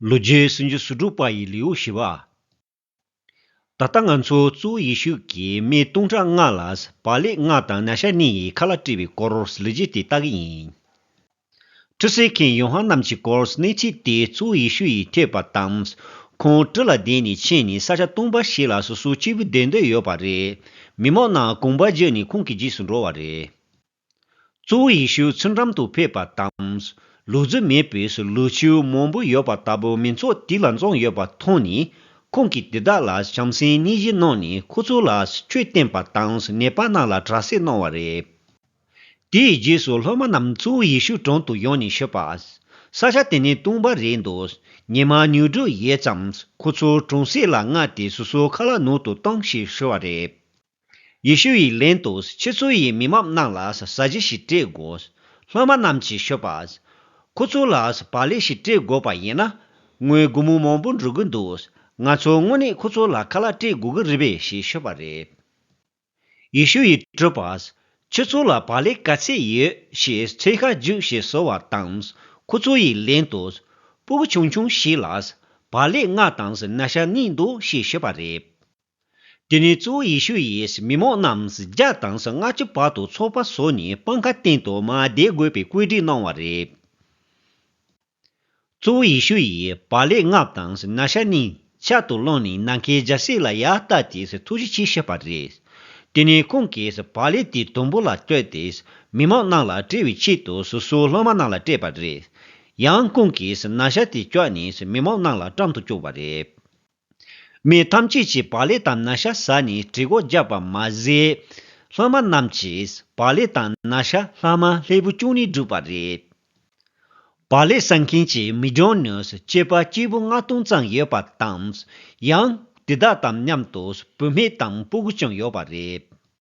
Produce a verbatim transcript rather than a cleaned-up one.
ལོ་རྒྱུས་སུམ་ཅུ་སོ་དྲུག་པ་ཡི་ལེའུ་བཞི་པ། ད་ལྟ་ང་ཚོ་གཙོ་བོ་ཡེ་ཤུ་གིས་མི་སྟོང་ཕྲག་ལྔ་ལ་བག་ལེབ་ལྔ་དང་ན་བྱ་གཉིས་ཡི་ཁ་ལག་སྤྲད་པའི་སྐོར་ལོ་རྒྱུས་དེ་ལྟ་གི་ཡིན། ཁྲུས་གསོལ་མཁན་ཡོ་ཧ་ནན་གྱི་སྐོར་གནས་ཚུལ་དེ་གཙོ་བོ་ཡེ་ཤུ་ཡིས་ཐོས་པ་དང་། ཁོང་གྲུ་ལ་བསྡད་ནས་ཕྱིན་ནས་ས་ཆ་སྟོང་པ་ཞིག་ལ་སོ་སོ་གཅིག་པུ་བསྡད་འདོད་ཡོད་པ་རེད། མི་མང་རྣམས་གོམ་པ་བརྒྱུད་ནས་ཁོང་གི་རྗེས་སུ་འགྲོ་བ་རེད། གཙོ་བོ་ཡེ་ཤུ་ཚུལ་ཁྲིམས་དུ་ཕེབས་པ་དང་། ལུག་རྫི་མེད་པའི་ལུག་ཁྱུ་མང་པོ་ཡོད་པ་ལྟ་བུ་མི་ཚོགས་དེ་ལ་འཛོམས་ཡོད་པ་མཐོང་ནས། ཁོང་གིས་དེ་དག་ལ་བྱམས་སེམས་སྙིང་རྗེ་གནང་ནས་ཁོ་ཚོ་ལ་ཆོས་བསྟན་པ་དང་ནད་པ་རྣམས་ལ་དྲག་སྐྱེད་གནང་བ་རེད། དེའི་རྗེས་སུ་སློབ་མ་རྣམས་གཙོ་བོ་ཡེ་ཤུ་དྲུང་དུ་ཡོང་ནས་ཞུས་པ། ས་ཆ་དེ་ནི་སྟོང་པ་རེད་འདུག་ཉི་མ་ཉི་དྲུག་ཡོད་ཙང་ཁོ་ཚོ་གྲོང་གསེབ་ལ་མངགས་ཏེ་སོ་སོའི་ཁ་ལག་ནང་དུ་བཏང་ཞེས་ཞུ་བ་རེད། ཡེ་ཤུ་ཡིས་ལན་དུ། ཁྱེད་ཚོ་ཡིས་མི་མང་རྣམས་ལ་ཟ་རྒྱུ་ཞིག་སྤྲད་དགོས། སློབ་མ་རྣམས་ཀྱིས་ཞུས་པ། ཁོ་ཚོ་ལ་བག་ལེབ་ཞིག་སྤྲད་དགོས་པ་ཡིན་ན། ངོས་སྒོར་མོ་མང་པོ་འགྲོ་གི་འདུག་ང་ཚོ་དངོས་གནས་ཁོ་ཚོ་ལ་ཁ་ལག་སྤྲད་དགོས་ཀྱི་རེད་པས་ཞེས་ཞུས་པ་རེད། ཡེ་ཤུ་ཡིས་དྲིས་པ། ཁྱེད་ཚོ་ལ་བག་ལེབ་ག་ཚད་ཡོད་ཅེས་ཚིག་ཁ་རྒྱུགས་ཞེས་ཟེར་བ་དང་། ཁོ་ཚོ་ཡིས་ལན་དུ། སྤུ་གུ་ཆུང་ཆུང་ཞིག་ལ་བག་ལེབ་ལྔ་དང་ན་བྱ་གཉིས་འདུག་ཞེས་ཞུས་པ་རེད། དེ་ནས་གཙོ་བོ་ཡེ་ཤུ་ཡིས་མི་མང་རྣམས་བརྒྱ་དང་ལྔ་བཅུ་བར་དུ་ཚོགས་པ་བཟོས་ནས་སྤང་ཁ་སྟེང་དུ་མར་བསྡད་དགོས་པའི་བཀོད་སྒྲིག་གནང་བ་རེད། གཙོ་བོ་ཡེ་ཤུ་ཡིས་བག་ལེབ་ལྔ་དང་ན་བྱ་གཉིས་ཕྱག་ཏུ་བླངས་ནས་ནམ་མཁའི་རྒྱལ་སྲིད་ལ་ཡར་བལྟས་ཏེ་ཐུགས་རྗེ་ཆེ་ཞུས་པ་རེད། དེ་ནས་ཁོང་གིས་བག་ལེབ་དེ་དུམ་བུ་ལ་བཏོད་དེ་མི་མང་རྣམས་ལ་སྤྲད་པའི་ཆེད་དུ་སོ་སོའི་སློབ་མ་རྣམས་ལ་སྤྲད་པ་རེད། ཡང་ཁོང་གིས་ན་བྱ་དེ་བཀྱགས་ནས་མི་མང་རྣམས་ལ་སྤྲང་དུ་བཅུག་པ་རེད། མི་ཐམས་ཅད་ཀྱིས་བག་ལེབ་དང་ན་བྱ་ཟ་ནས་གྲོས་འགོ་བརྒྱབ་པ་མ་ཟད། སློབ་མ་རྣམས་ཀྱིས་བག་ལེབ་དང་ན་བྱ་ལྷག་མ་ལྷུག་པོ་བཅུག་ནས་བསྒྲིགས་པ་རེད། བག་ལེབ་ཟ་མཁན་གྱི་མི་གྲངས་ནི་སྐྱེས་པ་སྐྱེས་བུ་ལྔ་སྟོང་ཙམ་ཡོད་པ་དང་། ཡང་དེ་དག་དང་མཉམ་དུ་བུད་མེད་དང་སྤུ་གུ་ཀྱང་ཡོད་པ་རེད།